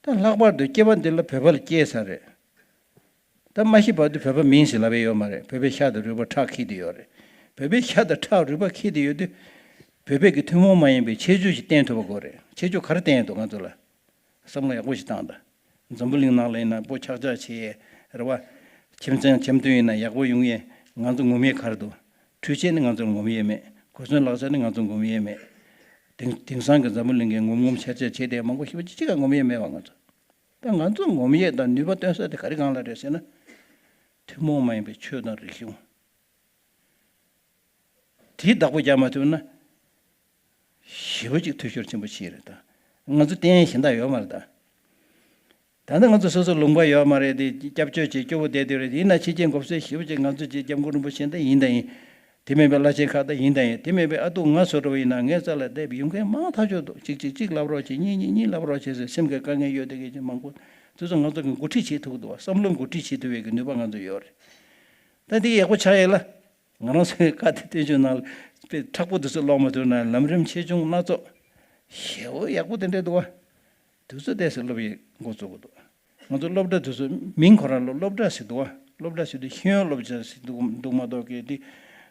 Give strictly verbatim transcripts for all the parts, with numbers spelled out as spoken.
ད་ལྷག་པར་དུ་སྐྱེ་བ་འདི་ལ་བོད་པ་ལ་སྐྱེས་ས་རེད། ད་མ་ཤི་བར་དུ་བོད་པ་མིན་ཞེས་ལབ་ཡ་ཡོད་མ་རེད། བོད་པའི་ཤ་དང་རུས་པ་ཁྲག་འཁྱེར་དུ་ཡོད་རེད། བོད་པའི་ཤ་དང་ཁྲག་རུས་པ་འཁྱེར་དུ་ཡོད་དུས། བོད་པའི་གི་ཐུན་མོང་མ་ཡིན་པའི་ཁྱད་ཆོས་ཤིག་བསྟན་ཐུབ་པ་དགོས་རེད། ཁྱད་ཆོས་ག་རེ་བསྟན་ཡ་འདུག་ང་ཚོ་ལ། བསམ་བློ་ཡག་པོ་ཞིག་བཏང་དང་། འཛམ་བུ་གླིང་ནང་ལ་ཡིན་ན་སྤོ་ཆག་ཆག་བྱེད་ཡས་རེད་བ། ཁྱིམ་ཚང་ཁྱིམ་སྟོན་ཡིན་ན་ཡག་པོ་ཡོང་ཡས་ང་ཚོ་ངོམ་ཡས་ག་རེ་འདུག་འཕྲུལ་ཆས་ནི་ང་ཚོར་ངོམ་ཡས་མེད། གོ་མཚོན་ལག་ཆ་ནི་ང་ཚོར་ངོམ་ཡས་མེད། དེང་དེང་སང་གི་འཛམ་བུ་གླིང་གི་ངོམ་ངོམ་ཆག་ཆག་བྱེད་བསྡད་མང་པོ་ཞེ་པོ་ཅིག་ག་ངོམ་ཡས་མེད་བ་ང་ཚོ། ད་ང་ཚོ་ངོམ་ཡས་དང་ནུས་པ་བཏོན་ས་དེ་ག་རེ་སྒང་ལ་རེད་ཟེར་ན། ཐུན་མོང་མ་ཡིན་པའི་ཆོས་དང་རིག་གཞུང་། དེའི་བདག་པོ་རྒྱག་མ་ཐུབ་ན། ཞེ་པོ་ཅིག་འཐུས་ཤོར་ཆེན་པོ་ཕྱིན་རེད་ད། ང་ཚོ་བསྟན་གཞན་དག་ཡོད་མ་རེད་ད། ད་ལྟ་ང་ཚོ་སོ་སོ་ལུང་པ་ཡོད་མ་རེད་དེ་སྐྱབས་བཅོལ་བྱེད་སྐྱོ་བོ་བསྡད་དེ་རེད། ཡིན་ན་ཕྱི་རྒྱལ་འགོ་སེ་ཞེ་པོ་ཅིག་ང་ཚོ་ཅིག་སྐྱབས་མགོན་རིན་པོ་ཆེ་འདི་ཡིན་ད་ཡིན། དེ་མིན་པའི་བླ་ཆེན་ཁག་ད་ཡིན་ད་ཡིན། དེ་མིན་པའི་ཨ་ཏུ་ང་སོ་འདྲ་བོ་ཡིན་ན་ངའི་རྩ་ལ་བསྡད་པའི་ཡོང་མཁན་མང་ཐག་ཆོད་འདུག་གཅིག་གཅིག་གཅིག་ལབ་རོགས་བྱེད། གཉིས་གཉིས་གཉིས་ལབ་རོགས་བྱེད་ཟེར། སེམས་ཀྱི་དཀའ་ངལ་ཡོད་དེ་གས་ཅིག་མང་པོ་དེ་ཚོ་ང་ཚོ་གི་འགོ་ཁྲིད་བྱེད་ཐུབ་འདུག་བ། བསམ་བློ་འགོ་ཁྲིད་བྱེད་ཐུབ་པའི་གི་ནུས་པ་ང་ཚོ་ཡོད་རེད། ད་འདི་ཡག་པོ་ཆགས་ཡོད་ལ། ང་རང་ཚོའི་བཀའ་དེ་བསྟན་བཅོས་ནང་ལ་དཔེ་མཁྲེགས་པོ་དེ་ཚོ་ཀློག་མ་ཐུབ་ན་ལམ་རིམ་ཆེ་ཆུང་སྣ་ཚོགས། ཞེ་པོ་ཡག་པོ་དེ་འདྲ་འདུག་བ། དེ་ཚོ་ཏོག་ཙམ་སློབ་ཡས་འགོ་བཙུགས་དགོས་འདུག་ང་ཚོ་སློབ་གྲྭ་དེ་ཚོ་མིང་ཁོ་རང་ལ་སློབ་གྲྭ་ཟེར་འདུག་བ། སློབ་གྲྭ་ཟེར་དུས་ཤེས་ཡོན་སློབ་གྲྭ་ཟེར་འདུག་འདུག་མ་གཏོགས་གི་དེ་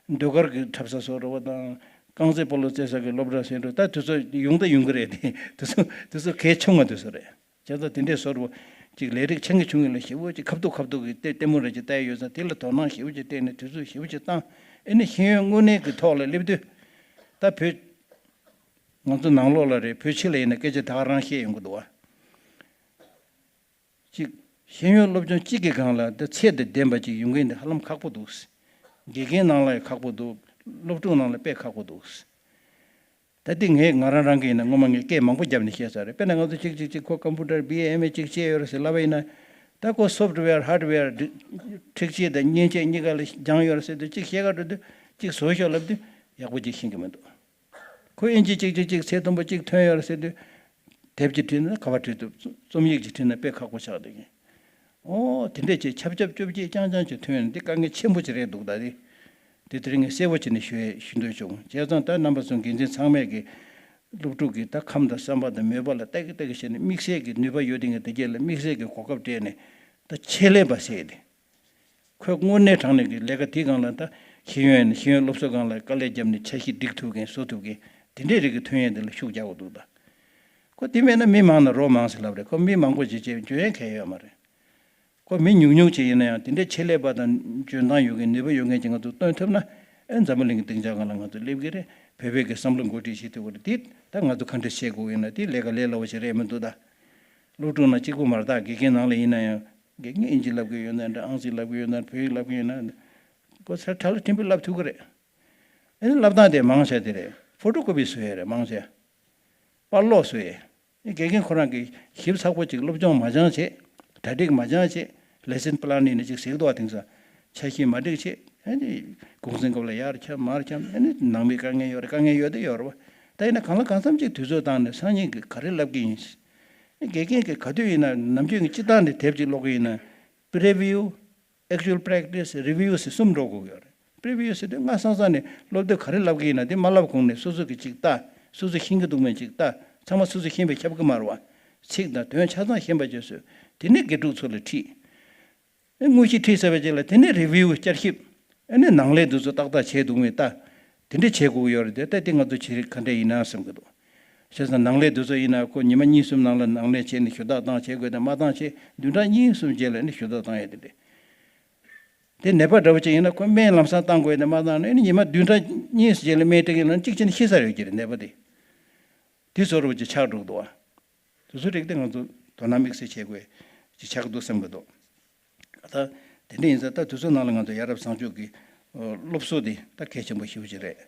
ཟློས་གར་གྱི་འཁྲབ་ས་བཟོ་འདྲ་བོ་དང་རྐང་རྩེད་སྤོ་ལོ་རྩེ་ས་གི་སློབ་གྲྭ་ཟེར་འདུག་ད་དེ་ཚོ་ཡོང་ད་ཡོང་གི་རེད་དེ། དེ་ཚོ་དེ་ཚོ་གལ་ཆུང་བ་དེ་ཚོ་རེད། བྱས་ཙང་དེ་འདྲའི་བཟོ་འདྲ་བོ་ཅིག་ལས་རིགས་ཆེན་གྱི་ཆུང་ངུ་ལ་ཞེ་པོ་ཅིག་ཁ་ཐུག་ཁ་ཐུག་གི་ལྟད་ལྟད་མོ་རེ་ཅིག་བལྟས་ཡོད་ཙང་དེ་ལ་དོ་སྣང་ཞེ་པོ་ཅིག་བལྟས་ནས་དུས་ཚོད་ཞེ་པོ་ཅིག་བཏང་། ཨེ་ནི་ཤེས་ཡོན་དངོས་གནས་ཀྱི་ཐོག་ལ་སླེབས་དུས་ད་བོད་ང་ཚོ་ནང་ལོགས་ལ་རེད། བོད་ཕྱི་ལ་ཡིན་ན་སྐད་ཆ་ད་ག་རང་བཤད་ཡོང་གི་འདུག་བ། གཅིག་ཤེས་ཡོན་སློབ་སྦྱོང་གཅིག་གི་སྒང་ལ་འདི་ཚད་དང་ལྡན་པ་ཅིག་ཡོང་མཁན་འདི་ཧ་ལམ་ཁག་པོ་འདུག་དགེ་རྒན་ནང་ལ་ཡང་ཁག་པོ་འདུག་སློབ་ཕྲུག་ནང་ལ་དཔེ་ཁག་པོ་འདུག་ད་ལྟ་ངས་ང་རང་རང་གི་ཡིན་ན་སྔོན་མ་ངས་སྐད་མང་པོ་བརྒྱབ་ནས་བཤད་ཚར་རེད། དཔེར་ན་ང་ཚོ་གཅིག་གཅིག་གཅིག་ཁོ་ཀམ་པུ་ཊར་བི་ཨེ་ཨེམ་ཨེ་གཅིག་བྱས་ཡོད་རེད་ཟེར་ལབ་པ་ཡིན་ན། ད་ཁོ་སོབ་ཊི་ཝེར་ཧར་ཌི་ཝེར་འགྲིག་འཁྲིག་ཆས་དང་མཉེན་ཆས་གཉིས་ཀ་ལ་སྦྱངས་ཡོད་རེད་ཟེར་དུས་གཅིག་བཤད་ག་འགྲོ་དུས་གཅིག་བཟོ་ཤོག་ལབ་དུས་ཡག་པོ་ཅིག་ཤེས་ཀྱི་མི་འདུག་ཁོ་ཨིན་ཇི་གཅིག་གཅིག་གཅིག་ཚིག་དུམ་བུ་གཅིག་ཐོན་ཡོད་རེད་ཟེར་དུས། དེབ་ཅིག་བྲིས་ན་ག་པར་བྲིས་ཐུབ། རྩོམ་ཡིག་ཅིག་བྲིས་ན་དཔེ་ཁག་པོ་ཆགས་བསྡད་མཁན། ཨོ་དེ་འདྲས་བྱས་ཆབ་ཆབ་ཅོབ་ཅིག་རྐྱང་རྐྱང་ཅིག་ཐོན་ཡོང་དེ་དཀའ་ངལ་ཆེན་པོ་ཅིག་རེད་འདུག་ད་དེ། དེ་དེ་རིང་ངས་གསལ་པོ་བྱས་ནས་ཞུ་ཡས་ཞུ་འདོད་བྱུང་། བྱས་ཙང་ད་རྣམ་པ་ཚོ་འགན་འཛིན་ཚང་མས་ཀྱི་སློབ་ཕྲུག་གི་ད་ཁམས་དང་བསམ་པ་དང་མོས་པ་ལ་ལྟ་གི་ལྟ་གི་བྱས་ནས་དམིགས་བསལ་གྱི་ནུས་པ་ཡོད་དེ་ངས་དེ་གྱད་ལ་དམིགས་བསལ་གྱི་གོ་སྐབས་སྤྲད་ནས་ད་ཆེད་ལས་པ་ཟེར་ཏེ། ཁོས་དངོས་གནས་དྲང་གནས་ཀྱི་ལས་ཀ་དེའི་སྒང་ལ་ད་ཤེས་ཡོན་ཡིན་ན་ཤེས་ཡོན་སློབ་གསོ་སྒང་ལ་དཀའ་ལས་བརྒྱབ་ནས་འཆར་གཞི་སྒྲིག་ཐུབ་མཁན་བཟོ་ཐུབ་མཁན་དེ་འདྲའི་རིགས་ཀྱི་ཐོན་ཡས་དེ་ལ་ཤུགས་རྒྱག་དགོས་འདུག་ད་ཁོ་དེ་མེད་ན་མི་མང་ན་རོ་མང་ཟེར་ལབ་རེད། ཁོ་མི་མང་པོ་ཅིག་བྱས་འཇོན་ཡས་གང་ཡོད་མ་རེད། ཁོ་མི་ཉུང་ཉུང་ཅིག་ཡིན་ན་ཡང་དེ་འདྲའི་ཆེད་ལས་པ་དང་འཇོན་ཐང་ཡོད་མཁན་ནུས་པ་ཡོད་མཁན་ཅིག་ང་ཚོ་བཏོན་ཐུབ་ན་ཨེ་འཛམ་བུ་གླིང་གི་སྡིངས་ཆ་སྒང་ལ་ང་ཚོ་སླེབས་ཀྱི་རེད། བོད་པའི་གི་བསམ་བློ་འགོ་ཁྲིད་བྱེད་ཐུབ་ཀྱི་རེད། དེ་ད་ང་ཚོ་ག་འདྲ་བྱེད་དགོས་ཡིན་ན་དེ་ལས་ཀ་ལས་སླ་བོ་ཞིག་རེད་མི་འདུག་ད་སློབ་ཕྲུག་ནང་གཅིག་པུ་མ་རེད། ད་དགེ་རྒན་ནང་ལ་ཡིན་ན་ཡང་དགེ་རྒན་ཨིན་ཇི་ལབ་ཀྱི་ཡོད་ན་འདྲ། ཨང་རྩིས་ལབ་ཀྱི་ཡོད་ན་འདྲ། བོད་ཡིག་ལབ་ཀྱི་ཡོད་ན་འདྲ། ཁོ་ཚར་ཁྲ་ལ་ཕྲན་བུ་ལབ་ཐུབ་ཀྱི་རེད། ཨེ་ནི་ལབ་སྟངས་དེ་མང་ཆེ་དེ་རེད། ཕོ་ཊོ་ཀོ་པི་བཟོ་ཡས་རེད་མང་ཆེ། པར་ཀློག་བཟོ་ཡས། ཨེ་དགེ་རྒན་ཁོ་རང་གིས་ཞིབ་ཚགས་པོ་ཅིག་སློབ་སྦྱོང་མ་སྦྱངས་བྱས། གྲ་སྒྲིག་མ་སྦྱངས་བྱས། ལེ་སན་པི་ལན་ནི་ཅིག་ཟེར་གི་འདུག་བ། དེང་སང་འཆར་གཞི་མ་སྒྲིག་བྱས། ཨེ་ནི་གུང་སེང་སྐབས་ལ་ཡར་འཁྱམ་མར་འཁྱམ། ཨེ་ནི་ནང་མི་དཀའ་ངལ་ཡོད་རེད། དཀའ་ངལ་ཡོད་དེ་ཡོད་རེད་བ། ད་ཡིན་ན་གང་ལ་གང་འཚམ་ཅིག་དུས་ཚོད་བཏང་ནས་སང་ཉིན་གི་ག་རེ་ལབ་ཀྱི་ཡིན། ཨེ་དགེ་རྒན་གྱིས་ག་དུས་ཡིན་ན་ནམ་རྒྱུན་གྱི་སྤྱིར་བཏང་ནས་དེབ་ཅིག་ཀློག་གི་ཡིན་ན། པི་རི་བིའུ། Actual practice, review ཟེར་གསུམ་འགྲོ་དགོས་ཡོད་རེད། པི་རི་བིའུ་ཟེར་དུས་སྔ་སང་སང་ནས་སློབ་དེབ་ག་རེ་བསླབ་ཀྱི་ཡིན་ན་དེ་མ་བསླབ་གོང་ནས་སོ་སོ་གིས་ཅིག་ལྟ། སོ་སོ་ཤེས་ཀྱི་འདུག་མེད་ཅིག་ལྟ། ཚང་མ་སོ་སོ་ཤེས་པས་ཁྱབ་ཀྱི་མ་རེད་བ། ཚིག་དང་དོན་ཆ་ཚང་ཤེས་པ་བྱས་སོང་། དེ་ནས་དགེ་ཕྲུག་ཚོ་ལ་ཁྲིད། དངོས་གཞི་ཁྲིད་ཚར་བའི་རྗེས་ལ་དེ་ནས་རི་བིའུ་བསྐྱར་ཞིབ། ཨ་ནི་ནང་ལས་འདི་ཚོ་ཏག་ཏག་བྱས་འདུག་མེད་ལྟ། དེ་འདྲ་བྱེད་དགོས་ཀྱི་ཡོད་རེད་དེ། ད་དེ་ང་ཚོ་བྱེད་རིགས་ག་འདྲ་ཡིན་ན་བསམ་གྱི་འདུག་བྱས་ཙང་ནང་ལས་འདི་ཚོ་ཡིན་ན་ཁོ་ཉི་མ་གཉིས་གསུམ་ནང་ལ་ནང་ལས་བྱས་ནས་ཞུ་དག་བཏང་བྱེད་དགོས་དེ་མ་བཏང་བྱས་བདུན་ཕྲག་གཉིས་གསུམ་རྗེས་ལ་ནི་ཞུ་དག་བཏང་ཡས་དེ་འདྲ། དེ་ནད་པ་འདྲ་བོ་ཅིག་ཡིན་ན་ཁོ་སྨན་ལམ་སང་བཏང་དགོས་ཡས་དེ་མ་བཏང་ན་ཨ་ནི་ཉི་མ་བདུན་ཕྲག་གཉིས་རྗེས་ལ་སྨན་སྤྲད་ཀྱི་ཡིན་ན་གཅིག་བྱས་ནས་ཤི་ས་རེད་ཀྱི་རེད་ནད་པ་དེ། དེ་བཟོ་འདྲ་བོ་ཅིག་ཆགས་འགྲོ་གི་འདུག་བ། དེ་ཚོ་རིགས་དེ་ང་ཚོ་དོ་སྣང་དམིགས་བསལ་བྱེད་དགོས་ཅིག་ཆགས་ཀྱི་འདུག་བསམ་གྱི་འདུག་ད་དེ་འདྲ་ཡིན་ཙང་ད་དུས་ཚོད་ནང་ལ་ང་ཚོ་ཡ་རབས་བཟང་སྤྱོད་ཀྱི་ཨ་སློབ་གསོ་དེ་ད་གལ་ཆེན་པོ་ཞེ་པོ་ཅིག་རེད།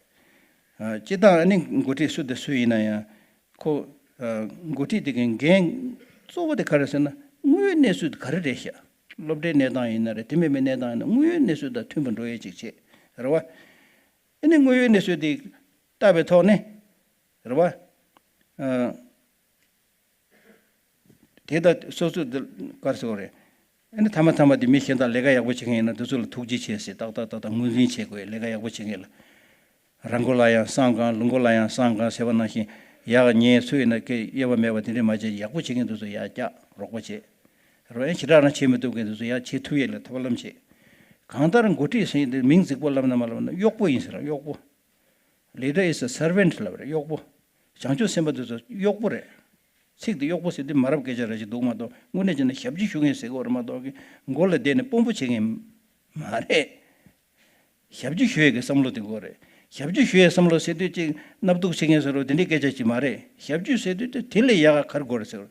ཨ་སྤྱིར་བཏང་ཨ་ནི་འགོ་ཁྲིད་སུ་དང་སུ་ཡིན་ན་ཡང་ཁོ་ཨ་འགོ་ཁྲིད་དེ་གི་འགན་གཙོ་བོ་དེ་ག་རེ་ཟེར་ན་དངོས་ཡོད་གནས་ཚུལ་དེ་ག་རེ་རེད་ཤག་སློབ་གྲྭའི་གནས་སྟངས་ཡིན་ན་རེད། དེ་མིན་པའི་གནས་སྟངས་ཡིན་ན་དངོས་ཡོད་གནས་ཚུལ་དང་མཐུན་པ་འགྲོ་ཡས་ཅིག་བྱེད་རེད་བ། ཨ་ནི་དངོས་ཡོད་གནས་ཚུལ་དེ་ལྟ་བའི་ཐོག་ནས་རེད་བ། ཨ། དེ་ལྟ་སོ་སོ་དེ་གར་སོ་རེད། ཨ་ནི་ཐ་མ་ཐ་མ་དེ་མི་གཞན་དག་ལས་ཀ་ཡག་པོ་བྱེད་མཁན་ཡིན་ན་དེ་ཚོ་ལ་ཐུགས་རྗེ་ཆེ་ཟེར་ཏག་ཏག་ཏག་ཏག་ངོས་འཛིན་བྱེད་དགོས། ལས་ཀ་ཡག་པོ་བྱེད་མཁན་ལ། ར་མགོ་ལ་ཡང་བསམ་གང་ལུག་མགོ་ལ་ཡང་བསམ་གང་ཟེར་བ་ནང་བཞིན། ཡག་ཉེས་སུ་ཡིན་ན་ཀྱི་དབྱེ་བ་མེད་པ་དེ་འདྲས་མ་བྱས། ཡག་པོ་བྱེད་མཁན་དེ་ཚོ་ཡར་བཀྱག་རོགས་པ་བྱེད། རོགས་ཡང་ཞེ་དྲག་རང་བྱེད་མི་ཐུབ་མཁན་དེ་ཚོ་ཡར་བྱེད་ཐུབ་ཡས་ལ་ཐབས་ལམ་བྱེད། གང་ལྟར་འགོ་ཁྲིད་ཟེར་དེ་མིང་རྫིག་པོ་ལབ་ན་མ་ལབ་ན་གཡོག་པོ་ཡིན་ཟེར། གཡོག་པོ། Leader is a servant ལབ་རེད། གཡོག་པོ། བྱང་ཆུབ་སེམས་དཔའ་དེ་ཚོ་གཡོག་པོ་རེད། ཚིག་དེ་གཡོག་པོ་ཟེར་དུས་མ་རབས་སྐད་ཆ་ར་ཞིག་འདུག་མ་གཏོགས། དངོས་གནས་བྱས་ན་ཞབས་ཕྱི་ཞུ་མཁན་ཟེར་དགོས་རེད་མ་གཏོགས་ཀྱི་མགོ་ལ་བསྡད་ནས་དཔོན་པོ་བྱེད་མཁན་མ་རེད། ཞབས་ཕྱི་ཞུ་ཡས་ཀྱི་བསམ་བློ་དེ་དགོས་རེད། ཞབས་ཕྱི་ཞུ་ཡས་བསམ་བློ་ཟེར་དུས་ཅིག་མནབ་འདུག་བྱེད་མཁན་ཟེར་རོ་དེ་འདྲའི་སྐད་ཆ་ཅིག་མ་རེད། ཞབས་ཕྱི་ཟེར་དུས་དེ་དེ་ལས་ཡག་ག་ག་རེ་དགོས་རེད་ཟེར།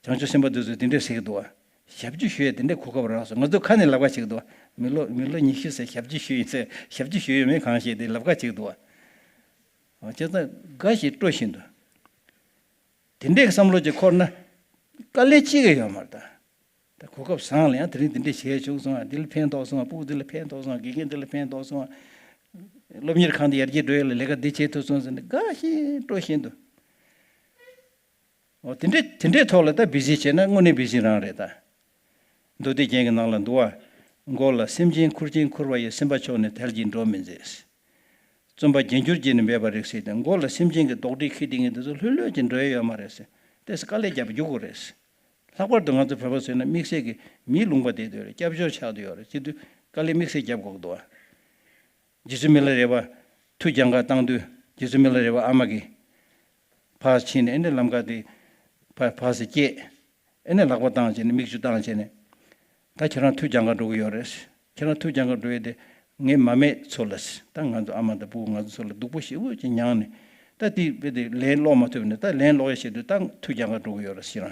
བྱང་ཆུབ་སེམས་དཔའ་དེ་ཚོས་དེ་འདྲས་ཟེར་གྱི་འདུག་བ། ཞབས་ཕྱི་ཞུ་ཡས་དེ་འདྲས་གོ་སྐབས་རག་སོང་། ང་ཚོ་ཁ་ནས་ལབ་ཁ་བྱེད་ཀྱི་འདུག་བ། མི་ལོ་མི་ལོ་ཉི་ཤུ་ཟེར་ཞབས་ཕྱི་ཞུ་ཡིན་ཟེར། ཞབས་ཕྱི་ཞུ་ཡོད་མེད་གང་ཤེས་དེ་ལབ་ཁ་བྱེད་ཀྱི་འདུག་བ། བྱས་ཙང་དགའ་ཞིག་སྤྲོ་བཞིན་དུ། དེ་འདྲས་ཀྱི་བསམ་བློ་ཅིག་འཁོར་ན། དཀའ་ལས་ཅི་ག་ཡོད་མ་རེད་ད། ད་གོ་སྐབས་བཟང་ལ་ཡང་དེ་རིང་དེ་འདྲས་བྱས་བྱུང་སོང་ང་། འདི་ལ་ཕན་ཐོགས་སོང་ང་། ཕྲུ་གུ་འདི་ལ་ཕན་ཐོགས་སོང་ང་། དགེ་རྒན་འདི་ལ་ཕན་ཐོགས་སོང་ང་། སློབ་གཉེར་ཁང་དེ་ཡར་རྒྱས་འགྲོ་ཡས་ལ་ལས་ཀ་འདི་བྱེད་ཐུབ་སོང་ཟེར་ནས་དགའ་བཞིན་སྤྲོ་བཞིན་དུ། འོ་དེ་འདྲས་དེ་འདྲས་ཐོག་ལ་ད་བི་ཟི་བྱས་ན་དངོས་གནས་བི་ཟི་རང་རེད་ད། མདོ་སྡེ་རྒྱན་གྱི་ནང་ལ་འདུག་བ། མགོ་ལ་སེམས་ཅན་ཁུར་ཅིང་འཁུར་བ་ཡི། སེམས་པ་ཕྱོགས་ནས་དལ་གྱིས་འགྲོ་མི་མཛད། བརྩོན་པ་རྒྱན་གྱུར་གྱིས་ནི་འབད་པ་རིགས་སུ་ལྡན། མགོ་ལ་སེམས་ཅན་གྱི་རྡོག་ཁྲེས་འཁྱེར་བསྡད་མཁན་དེ་ཚོ་ལྷོད་ལྷོད་ཀྱིས་འགྲོ་ཡ་ཡོད་མ་རེད་ཟེར། དེ་དཀའ་ལས་རྒྱབ་རྒྱུག་དགོས་རེད། ལྷག་པར་དུ་ང་ཚོ་བོད་པ་ཚོས་ན་དམིགས་བསལ་གྱི་མིའི་ལུང་པ་བསྡད་དུ་ཡོད་རེད། སྐྱབས་བཅོལ་ཆགས་དུ་ཡོད་རེད། བྱེད་དུས་དཀའ་ལས་དམིགས་བསལ་རྒྱབ་དགོས་འདུག་བ། རྗེ་བཙུན་མི་ལ་རས་པ་མཐུ་རྒྱང་གར་བཏང་དུས། རྗེ་བཙུན་མི་ལ་རས་པ་ཨ་མ་གིས་ཕར་ཕྱིན་ནས་ཨེ་ནས་ལམ་ཁ་དེ་ཕར་ཕར་སེ་བསྐྱེད། ཨེ་ནས་ལག་པ་བཏང་བྱས་ནས་མིག་ཆུ་བཏང་བྱས་ནས། ད་ཁྱེད་རང་མཐུ་རྒྱང་གར་འགྲོ་གི་ཡོད་རེད། ཁྱེད་རང་མཐུ་རྒྱང་གར་འགྲོ་ཡས་དེ་ངས་མ་སྨད་ཚོ་ལ། ད་ང་ཚོ་ཨ་མ་དང་ཕྲུ་གུ་ང་ཚོ་ཚོ་ལ་སྡུག་པོ་ཞེ་པོ་ཅིག་མྱངས་ནས། ད་དེ་དཔེ་དེ་ལན་སློག་མ་ཐུབ་ནས། ད་ལན་སློག་ཡ་ཆེད་དུ་ད་མཐུ་རྒྱང་གར་འགྲོ་གི་ཡོད་རེད་ཟེར།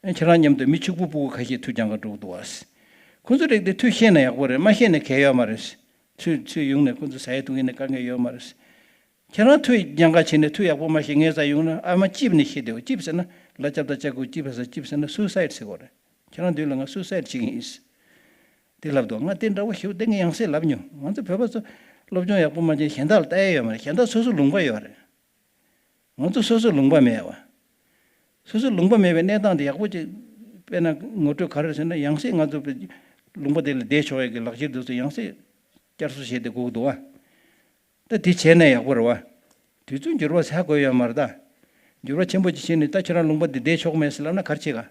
ཨེ་ཁྱེད་རང་མཉམ་དུ་མི་ཕྱུག་པོ་ཕྲུ་གུ་ཁ་ཤས་མཐུ་རྒྱང་གར་འགྲོ་གི་འདུག་བ། ཁོ་ཚོ་རིགས་དེ་མཐུ་ཤེས་ན་ཡག་པོ་རེད། མ་ཤེས་ན་གལ་ཡོད་མ་རེད། ཚུར་ཚུར་ཡོང་ནས་ཁོ་ཚོ་ཟ་ཡ་འཐུང་ཡ་ནས་དཀའ་ངལ་ཡོད་མ་རེད། ཁྱེད་རང་མཐུ་རྒྱང་གར་བྱས་ནས་མཐུ་ཡག་པོ་མ་ཤེས་ངས་ཟ་ཡོང་ན། ཨ་མ་ཅིབ་ནས་ཤེས་བསྡད་པ། ཅིབ་ཟེར་ན་ལ་ལྕགས་དང་ལྕགས་སྐུད། ཅིབ་ཟེར་ཅིབ་ཟེར་ན་སུའུ་སའིད་ཟེར་གོ་རེད། ཁྱེད་རང་དུས་ལ་ང་སུའུ་སའིད་བྱེད་ཀྱི་ཡིན། དེ་ལབ་འདུག་ང་དེ་འདྲ་བོ་ཞིག་དེ་ངས་ཡང་སེ་ལབ་མྱོང་། ང་ཚོ་བོད་པ་ཚོ་སློབ་སྦྱོང་ཡག་པོ་མ་བྱས་གཞན་དག་ལ་ལྟ་ཡ་ཡོད་མ་རེད། གཞན་དག་སོ་སོ་ལུང་པ་ཡོད་རེད། ང་ཚོ་སོ་སོ་ལུང་པ་མེད་པ། སོ་སོ་ལུང་པ་མེད་པའི་གནས་སྟངས་དེ་ཡག་པོ་ཅིག་དཔེར་ན་ངོ་སྤྲོད་ག་རེ་ཟེར་ན། ཡང་སེ་ང་ཚོ་ལུང་པ་དེ་ལ་བསྡད་ཆོག་ཡ་གི་ལག་ཁྱེར་དེ་ཚོ་ཡང་སེ་བསྐྱར་གསོ་བྱས་ཏེ་དགོས་ཀྱི་འདུག་བ། ད་དེ་བྱས་ན་ཡག་པོ་རེད་བ། དུས་ཚོད་འགྱུར་བ་ཟ་དགོས་ཡོད་མ་རེད་ད། འགྱུར་བ་ཆེན་པོ་ཅིག་ཕྱིན་ནས་ད་ཁྱེད་རང་ལུང་པ་འདི་བསྡད་ཆོག་མེད་ཟེར་ལབ་ན་ག་རེ་བྱེད་ག་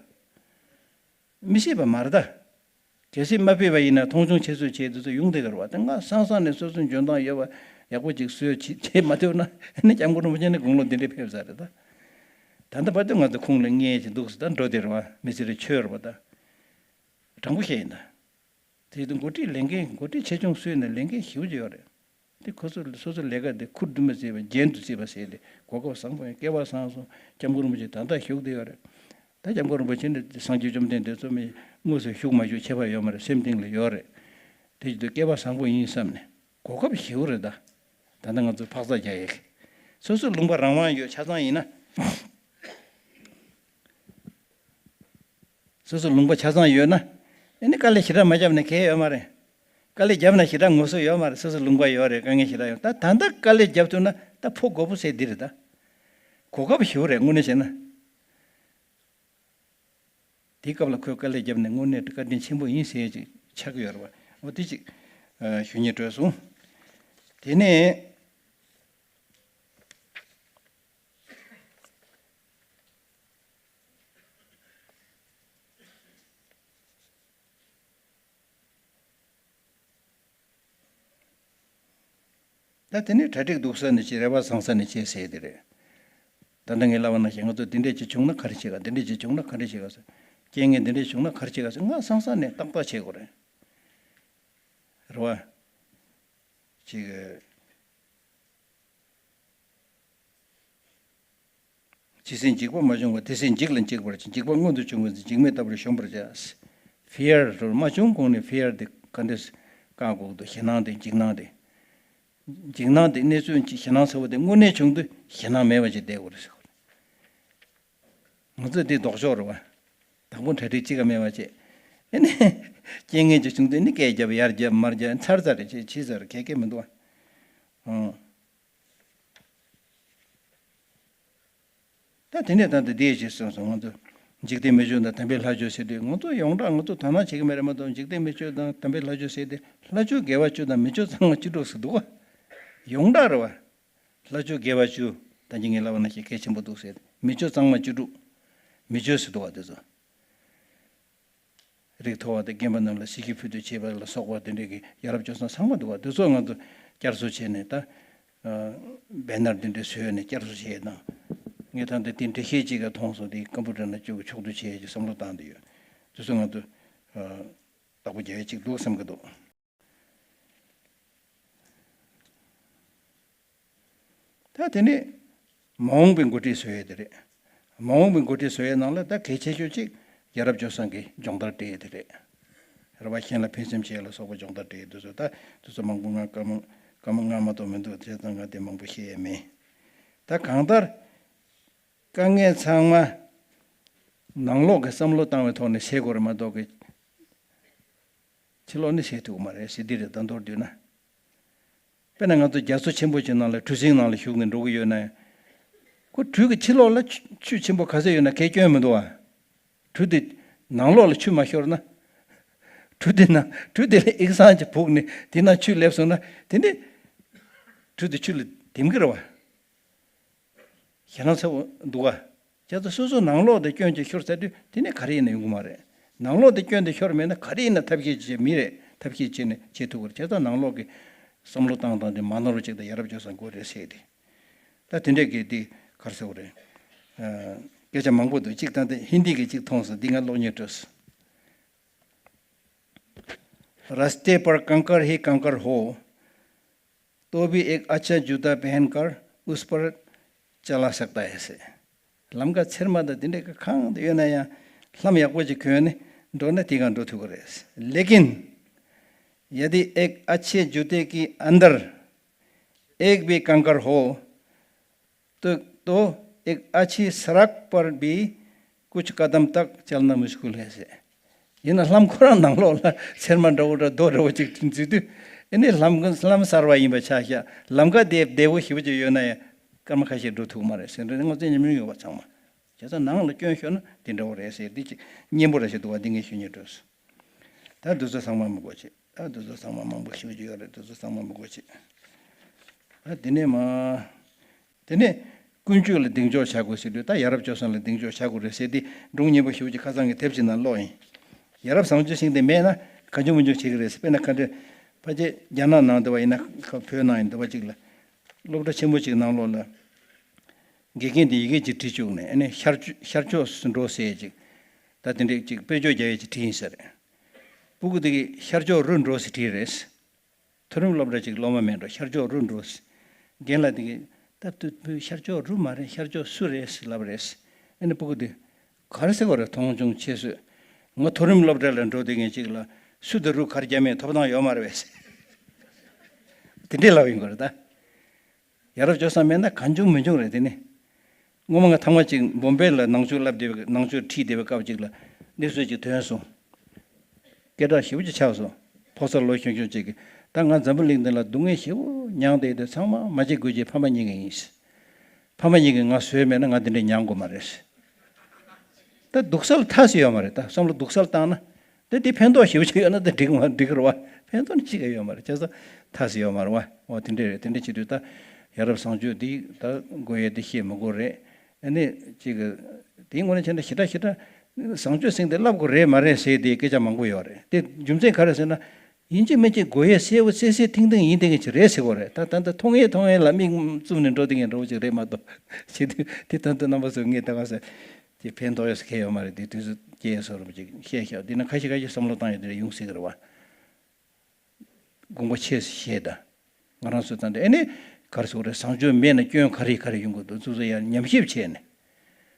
མི་ཤེས་པ་མ་རེད་ད། གལ་སྲིད་མ་ཕེབས་པ་ཡིན་ན་མཐོང་ཆུང་བྱེད་ཚུལ་བྱས་དུས་ཚོད་ཡོང་བསྡད་ཀྱི་རེད་བ། ད་ང་སང་སང་ནས་སོ་སོའི་འཇོན་ཐང་ཡོད་པ་ཡག་པོ་ཅིག་བཟོས་བྱེད་བྱེད་མ་ཐུབ་ན། ཨ་ནི་སྐྱབས་མགོན་རིན་པོ་ཆེ་ནི་དགུང་ལོ་འདི་འདྲས་ཕེབས་ཚར་རེད་ད། ད་ལྟ་བར་དུ་ང་ཚོ་ཁོང་ལ་ངེས་ཅིག་འདུག་ཟེར། ད་འགྲོ་བསྡད་རེད་བ། མི་ཚེ་རེ་ཆོད་རེད་བ་ད། དྲང་པོ་བཤད་ཡིན་ད། དེ་དུས་འགོ་ཁྲིད་ལས་འགན་འགོ་ཁྲིད་ཆེ་ཆུང་སུས་ན་ལས་འགན་ཞེ་པོ་ཅིག་ཡོད་རེད། དེ་ཁོ་ཚོ་སོ་སོ་ལས་ཀ་དེ་ཁུར་དུ་མི་བརྩི་བ་རྒྱན་དུ་བརྩི་བ་ཟེར་ཏེ་གོ་སྐབས་བཟང་པོ་ཡིན། སྐལ་བ་བཟང་སོང་། སྐྱབས་མགོན་རིན་པོ་ཆེ་ད་ལྟ་བཞུགས་བསྡད་ཡོད་རེད། ད་སྐྱབས་མགོན་རིན་པོ་ཆེ་ནི་སངས་རྒྱས་བཅོམ་ལྡན་འདས་གཙོ་མི་དངོས་སུ་བཞུགས་མ་བཞུགས་ཁྱད་པར་ཡོད་མ་རེད། སེམས་གཏིང་ལ་ཡོད་རེད། དེ་བཞིན་དུ་སྐལ་བ་བཟང་པོ་ཡིན་བསམ་ནས་གོ་སྐབས་ཞེ་པོ་རེད་ད། ད་ལྟ་ང་ཚོ་འཕག་འཚག་རྒྱག་ཡས་ཀྱི། སོ་སོ་ལུང་པ་རང་དབང་ཡོད་ཆ་ཚང་ཡིན་ན། སོ་སོ་ལུང་པ་ཆ་ཚང་ཡོད་ན། ཨ་ནི་དཀའ་ལས་ཞེ་དྲག་མ་བརྒྱབ་ན་གལ་ཡོད་མ་རེད། དཀའ་ལས་བརྒྱབ་ན་ཞེ་དྲག་ངོ་སོ་ཡོད་མ་རེད། སོ་སོ་ལུང་པ་ཡོད་རེད། དཀའ་ངལ་ཞེ་དྲག་ཡོད། ད་ད་ལྟ་དཀའ་ལས་བརྒྱབ་ཐུབ་ན་ད་ཕོ་དགོས་པོ་ཟེར་འདི་རེད་ད། གོ་སྐབས་ཞེ་པོ་རེད་དངོས་གནས་བྱས་ན། དེའི་སྐབས་ལ་ཁོས་དཀའ་ལས་བརྒྱབ་ནས་དངོས་གནས་བཀའ་དྲིན་ཆེན་པོ་ཡིན་ཟེར་ཅིག་ཆགས་ཀྱི་ཡོད་རེད་བ། འོ་དེ་ཅིག་ཨ་ཞུ་སྙིང་བྲོས་སོང་། དེ་ནས། ད་དེ་ནས་གྲ་སྒྲིག་སྡུག་ས་ནས་བྱེད། རེ་བ་བཟང་ས་ནས་བྱེད་ཟེར་དེ་རེད། ད་ལྟ་ངས་ལབ་པ་ནང་བཞིན་ང་ཚོ་འདི་འདྲས་ཅིག་བྱུང་ན་ག་རེ་བྱེད་ག་འདི་འདྲས་ཅིག་བྱུང་ན་ག་རེ་བྱེད་ག་ཟེར། རྐྱེན་ངན་འདི་འདྲས་བྱུང་ན་ག་རེ་བྱེད་ག་ཟེར། ང་སང་སང་ནས་ཏག་ཏག་བྱེད་དགོས་རེད། རེད་བ། ཅིག་སྤྱི་སེམས་འཇིགས་པ་མ་བྱུང་བར། དེ་སེམས་འཇིགས་ལ་འཇིགས་པར་བྱེད། འཇིགས་པ་མངོན་དུ་བྱུང་བ་ཚེ། འཇིགས་མེད་ལྟ་བུར་ཞོམ་པར་བྱ། ཕི་ཡར་མ་བྱུང་གོང་ནས་ཕི་ཡར་དེ་ག་འདྲས་བསྐང་དགོས་འདུག་ཞེད་སྣང་དེ་འཇིགས་སྣང་དེ། འཇིགས་སྣང་དེ་གནས་ཚུལ་ཞེད་སྣང་ཚ་བོ་དེ་དངོས་གནས་བྱུང་དུས་ཞེད་སྣང་མེད་པ་ཅིག་བསྡད་དགོས་རེད་ཟེར་གོ། ང་ཚོས་དེ་ལྡོག་ཕྱོགས་རེད་བ། དང་པོ་གྲ་སྒྲིག་གཅིག་ཀ་མེད་པ་བྱས། ཨ་ནི་རྐྱེན་ངན་ཅིག་བྱུང་དུས་ནི་སྐད་རྒྱབ་ཡར་རྒྱབ་མར་རྒྱབ་ཚར་ཚར་རེ་བྱས་བྱས་ཚར་གལ་གལ་མི་འདུག་བ། ཨང་། ད་དེ་ནས་ད་ལྟ་འདི་ཞེས་གསུངས་སོང་། ང་ཚོ་འཇིག་རྟེན་མི་ཆོས་དང་དམ་པའི་ལྷ་ཆོས་ཟེར་དུས་ང་ཚོ་ཡོངས་གྲགས་ང་ཚོ་དོ་སྣང་བྱེད་ཀྱི་མེད་རེད་མ་གཏོགས། འཇིག་རྟེན་མི་ཆོས་དང་དམ་པའི་ལྷ་ཆོས་ཟེར་ཏེ་ལྷ་ཆོས་དགེ་བ་བཅུ་དང་མི་ཆོས་ཚང་མ་བཅུ་དྲུག་ཟེར་འདུག་བ། ཡོངས་གྲགས་རེད་བ། ལྷ་ཆོས་དགེ་བ་བཅུ། ད་གིན་ངས་ལབ་པ་ནང་བཞིན་གལ་ཆེན་པོ་འདུག་ཟེར། མི་ཆོས་གཙང་མ་བཅུ་དྲུག་མི་ཆོས་ཟེར་འདུག་བ་དེ་ཚོ། རིགས་མཐོ་བ་དང་རྒན་པ་རྣམས་ལ་གཟི་བརྗིད་ཕུལ་དུ་བྱེད་པ་ལ་སོགས་པ་དེ་འདྲའི་གི་ཡ་རབས་སྤྱོད་བཟང་ཚང་མ་འདུག་བ། དེ་ཚོ་ང་ཚོ་བསྐྱར་གསོ་བྱས་ནས་ད་ཨ་བེ་ནར་དེ་འདྲ་བཟོས་ནས་བསྐྱར་གསོ་བྱས་དང་། ངས་ད་ལྟ་དེ་འགྲེལ་བཤད་ཅིག་ག་མཐོང་སོང་། དེ་ཀམ་པུ་ཊར་ནང་བཅུག་གི་ཕྱོགས་བསྡུ་བྱས་ཀྱི་བསམ་བློ་བཏང་བསྡད་ཡོད། དེ་ཚོ་ང་ཚོ་ཨ་བདག་པོ་རྒྱག་ཡ་ཅིག་འདུག་བསམ་གི་འདུག་ད་དེ་ནས་མ་འོངས་པའི་འགོ་ཁྲིད་བཟོ་ཡས་དེ་རེད། མ་འོངས་པའི་འགོ་ཁྲིད་བཟོ་ཡས་ནང་ལ་ད་གལ་ཆེ་ཤོས་གཅིག་ཡ་རབས་སྤྱོད་བཟང་གི་སྦྱོང་བརྡར་སྤྲད་ཡས་དེ་རེད། རེ་བ་གཞན་ལ་ཕན་སེམས་བྱེད་ཡས་ལ་སོགས་པ་སྦྱོང་བརྡར་སྤྲད་ཡས་དེ་ཚོ། ད་དེ་ཚོ་མང་པོ་ང་བཀའ་མོལ་བཀའ་མོལ་ང་མ་གཏོགས་མི་འདུག་བྱས་ཙང་ང་དེ་མང་པོ་བཤད་ཡས་མེད། ད་གང་ལྟར་དཀའ་ངལ་ཚང་མ་ནང་ལོགས་ཀྱི་བསམ་བློ་བཏང་བའི་ཐོག་ནས་སེལ་དགོས་རེད་མ་གཏོགས་གི་ཕྱི་ལོགས་ནས་བྱེད་ཐུབ་ཀྱི་མ་རེད་ཟེར། འདི་རེད། ད་མདོར་བསྡུས་ན། དཔེར་ན་ང་ཚོ་རྒྱ་མཚོ་ཆེན་པོ་ཅིག་ནང་ལ་གྲུ་གཟིངས་ནང་ལ་ཞུགས་ནས་འགྲོ་གི་ཡོད་ན་ཡང་། ཁོ་གྲུ་གི་ཕྱི་ལོགས་ལ་ཆུ་ཆུ་ཆེན་པོ་ག་ཚོད་ཡོད་ན་གས་སྐྱོན་མི་འདུག་བ། གྲུ་དེ་ནང་ལོགས་ལ་ཆུ་མ་ཤོར་ན། གྲུ་དེ་ནང་གྲུ་དེ་ལ་ཨིག་སང་ཅིག་སྦུག་ནས་དེ་ནང་ཆུ་སླེབས་སོང་ན་དེ་ནི་གྲུ་དེ་ཆུ་ལ་ལྡེམ་གི་རེད་བ། ཞེད་སྣང་ཚ་པོ་འདུག་ག་བྱས་ཙང་སོ་སོ་ནང་ལོགས་དེ་སྐྱོན་ཅིག་ཤོར་ཚར་དུས་དེ་ནས་ག་རེ་ཡིན་ན་ཡོང་གི་མ་རེད། ནང་ལོགས་དེ་སྐྱོན་དེ་ཤོར་མེད་ན་ག་རེ་ཡིན་ན་ཐབས་ཤེས་བྱེད་མི་རེད། ཐབས་ཤེས་བྱས་ནས་བྱེད་ཐུབ་ཀྱི་རེད། བྱས་ཙང་ནང་ལོགས་ཀྱི་བསམ་བློ་བཏང་སྟངས་དེ་མ་ནོར་བ་ཅིག་དང་ཡ་རབས་སྤྱོད་བཟང་དགོས་རེད་ཟེར་ཏེ། ད་དེ་འདྲས་ཀྱི་དེ་ག་རེ་ཟེར་དགོས་རེད། ཨ། སྐད་ཆ་མང་པོ་འདུག་གཅིག་ད་ལྟ་ཧིན་དི་གི་གཅིག་མཐོང་སོང་། འདི་ང་ཀློག་སྙིང་བྲོས་སོང་། रास्ते पर कंकर ही कंकर हो, तो भी एक अच्छा जूता पहनकर उस पर चला सकता है ཟེར། ལམ་ཁ་ཚེར་མ་དང་དེ་འདྲའི་གང་དུ་ཡོད་ན་ཡང་ལྷམ་ཡག་པོ་ཅིག་གོན་ནས་འགྲོ་ན་དེ་གང་འགྲོ་ཐུབ་ཀྱི་རེད། लेकिन यदि एक अच्छे जूते के अंदर एक भी कंकर हो, तो, तो एक अच्छी सड़क पर भी कुछ कदम तक चलना मुश्किल है ཟེར། ཡིན་ན་ལྷམ་ཁོ་རང་ནང་ལོགས་ལ་ཚེར་མ་འདྲ་བོ་འདྲ་རྡོ་འདྲ་བོ་ཅིག་འཛུལ་དུས། ཨེ་ནི་ལྷམ་ལྷམ་གསར་བ་ཡིན་པ་ཆ་བཞག་ལམ་ཁ་བདེ་བདེ་བོ་ཞེ་པོ་ཅིག་ཡོད་ན་ཡང་སྐར་མ་ཁ་ཤས་འགྲོ་ཐུབ་མ་རེད་ཟེར་འདྲ་ནི་ང་ཚོའི་ཉམས་མྱོང་ཡོད་པ་ཚང་མ། བྱས་ཙང་ནང་ལ་སྐྱོན་ཤོར་ན་དེ་འདྲ་བོ་རེད་ཟེར། འདི་ཅིག་སྙན་པོ་ར་ཞིག་འདུག་བ། འདི་ངས་ཞུ་སྙིང་བྲོས་སོང་། ད་འདི་ཚོ་ཚང་མ་མི་དགོས་ཆེ། ད་འདི་ཚོ་ཚང་མ་མང་པོ་ཞུ་རྒྱུ་ཡོད་རེད། འདི་ཚོ་ཚང་མ་མི་དགོས་ཆེ། ད་དེ་ནས་མ། དེ་ནས་ཀུན་སྤྱོད་ལ་གདེང་འཇོག་བྱ་དགོས་ཟེར་དུས། ད་ཡ་རབས་སྤྱོད་བཟང་ལ་གདེང་འཇོག་བྱ་དགོས་རེད་ཟེར་དེ་སྒྲུང་སྙན་པོ་ཞེ་པོ་ཅིག་ཁ་སང་གི་དེབ་ཅིག་ནང་ཀློག་ཡིན། ཡ་རབས་བཟང་སྤྱོད་ཟེར་དེ་མེད་ན་གང་བྱུང་མང་བྱུང་བྱེད་ཀྱི་རེད་ཟེར། དཔེར་ན་ག་འདྲ། ཕལ་ཆེར་རྒྱ་ནག་ནང་འདི་བ་ཡིན་ན་ཁ་བོད་ནང་ཡིན་འདི་བ་ཅིག་ལ། སློབ་གྲྭ་ཆེན་པོ་ཅིག་ནང་ལོགས་ལ། དགེ་རྒན་དེ་ཡི་གེ་ཅིག་བྲིས་བཅུག་ནས། ཨ་ནི་ཤར་ཕྱོགས་ཤར་ཕྱོགས་སུ་འགྲོ་ཟེར་ཅིག་ད་དེ་འདྲས་ཅིག་དཔེ་བརྗོད་རྒྱག་ཡས་ཅིག་བྲིས་ཡིན་ས་རེད། སྤུ་གུ་དེ་གིས་ཤར་ཕྱོགས་རུ་འགྲོ་ཟེར་བྲིས་རེད། མཐོ་རིམ་སློབ་གྲྭ་ཅིག་སློབ་མ་མེད་འགྲོ། ཤར་ཕྱོགས་རུ་འགྲོ་ཟེར། རྒན་ལགས་དེ་གིས་ད་དུ་བུ་ཤར་ཕྱོགས་རུ་མ་རེད། ཤར་ཕྱོགས་སུ་རེད་ཟེར་ལབ་རེད། ཨ་ནི་སྤུ་གུ་དེ་ག་རེ་ཟེར་བ་རེད། མཐོང་ཆུང་ཆེ་ཤོས། ང་མཐོ་རིམ་སློབ་གྲྭ་ལ་འགྲོ་དུས་ངས་ཅིག་ལ་སུ་དེ་རུ་གར་རྒྱབ་མེད་ཐོབ་ཐང་ཡོད་མ་རེད་པས་ཟེར། དེ་འདྲས་ལབ་ཡོང་གི་རེད་ད། ཡ་རབས་སྤྱོད་བཟང་མེད་ན་གང་བྱུང་མང་བྱུང་རེད་དེ་ནི། སྔོན་མ་ང་ཐེངས་མ་གཅིག་བོམ་བེ་ལ་ནང་ཆོས་བསླབ་བསྡད་པའི་ནང་ཆོས་ཁྲིད་བསྡད་པའི་སྐབས་ཅིག་ལ་གནས་ཚུལ་ཅིག་ཐོན་སོང་། སྐད་གྲགས་ཞེ་པོ་ཅིག་ཆགས་སོང་། ཕོ་གསར་ལོ་ཆུང་ཆུང་ཅིག་གིས། ད་ང་འཛམ་བུ་གླིང་འདི་ལ་སྡུག་བསྔལ་ཞེ་པོ་མྱངས་བསྡད་དེ་ཚང་མ་མ་བྱེད་དགུ་བྱེད་ཕ་མ་གཉིས་ཀ་ཡིན། ཕ་མ་གཉིས་ཀྱིས་ང་བཟོས་མེད་ན་ང་འདི་འདྲ་མྱངས་དགོས་མ་རེད། ད་སྡུག་ས་ལ་ཐག་ཟེར་ཡོད་མ་རེད། ད་བསམ་བློ་སྡུག་ས་ལ་བཏང་ན། ད་དེ་ཕན་ཐོགས་ཞེ་པོ་ཅིག་ཡོད་ན་ད་འགྲིག་མ་འགྲིག་གི་རེད་བ། ཕན་ཐོགས་ནི་གཅིག་ཀྱང་ཡོད་མ་རེད། བྱས་ཙང་ཐག་ཟེར་ཡོད་མ་རེད་བ། འོ་དེ་འདྲ་རེད། དེ་འདྲ་བྱེད་དུས་ད་ཡ་རབས་བཟང་སྤྱོད་འདི་ད་དགོས་ཡས་དེ་བཤད་མི་དགོས་རེད། ཨ་ནི་གཅིག་གི་དེའི་ངོས་ནས་བྱས་ན་ཞེ་དྲག་ཞེ་དྲག་བཟང་སྤྱོད་ཟེར་དེ་བསླབ་དགོས་རེད་མ་རེད་ཟེར་དེ་སྐད་ཆ་མང་པོ་ཡོད་རེད། དེ་རྒྱུ་མཚན་ག་རེ་ཟེར་ན། ཡིན་གཅིག་མིན་གཅིག་དགོས་ཡས་གསལ་བོ་གསལ་གསལ་ཐིང་ཐིང་ཡིན་བསྡད་མཁན་ཅིག་རེད་ཟེར་དགོས་རེད། ད་ད་ལྟ་མཐོང་ཡས་མཐོང་ཡས་ལ་མིག་བཙུམ་ནས་འགྲོ་བསྡད་མཁན་འདྲ་བོ་ཅིག་རེད་མ་གཏོགས། བྱེད་དུས་དེ་ད་ལྟ་རྣམ་པ་ཚོ་ངས་ད་ག་ཟེར། དེ་ཕན་ཐོགས་ཡས་ཟེར་མཁན་ཡོད་མ་རེད། དེ་དུས་ཚོད་སྐྱེལ་ཡས་བཟོ་འདྲ་བོ་ཅིག་བཤད་ཤག་འདི་ན་ཁ་ཤས་ཁ་ཤས་བསམ་བློ་བཏང་ཡས་དེ་འདྲ་ཡོང་སྲིད་ཀྱི་རེད་བ། དགོངས་པ་ཆེ་ཞེས་དང་། ང་རང་ཚོ་ད་ལྟ་ཨེ་ནས་ག་རེ་ཟེར་དགོས་རེད། བཟང་སྤྱོད་མེད་ན་སྐྱོན་ག་རེ་ག་རེ་ཡོང་གི་འདུག་ཚོ་ཚོ་ཡར་ཉམས་ཞིབ་བྱས་ནས།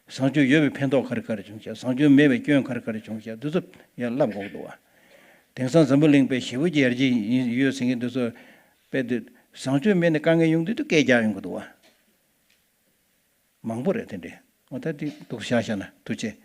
བཟང་སྤྱོད་ཡོད་པའི་ཕན་ཐོགས་ག་རེ་ག་རེ་བྱུང་ཤག་བཟང་སྤྱོད་མེད་པའི་སྐྱོན་ག་རེ་ག་རེ་བྱུང་ཤག་འདི་ཚོ་ཡར་བསླབ་དགོས་འདུག་བ། དེང་སང་འཛམ་བུ་གླིང་པའི་ཞེ་པོ་ཅིག་ཡར་རྒྱས་ཡིན་ཡོད་ཟེར་མཁན་འདི་ཚོ་དཔེ་དེ་བཟང་སྤྱོད་མེད་ནས་དཀའ་ངལ་ཡོང་དུས་དུ་སྐད་རྒྱག་ཡོང་གི་འདུག་བ། མང་པོ་རེད་དེ་འདྲས། འོ་ད་འདི་འདུག་བཞག་བཞག་ན་ཐུགས་རྗེ།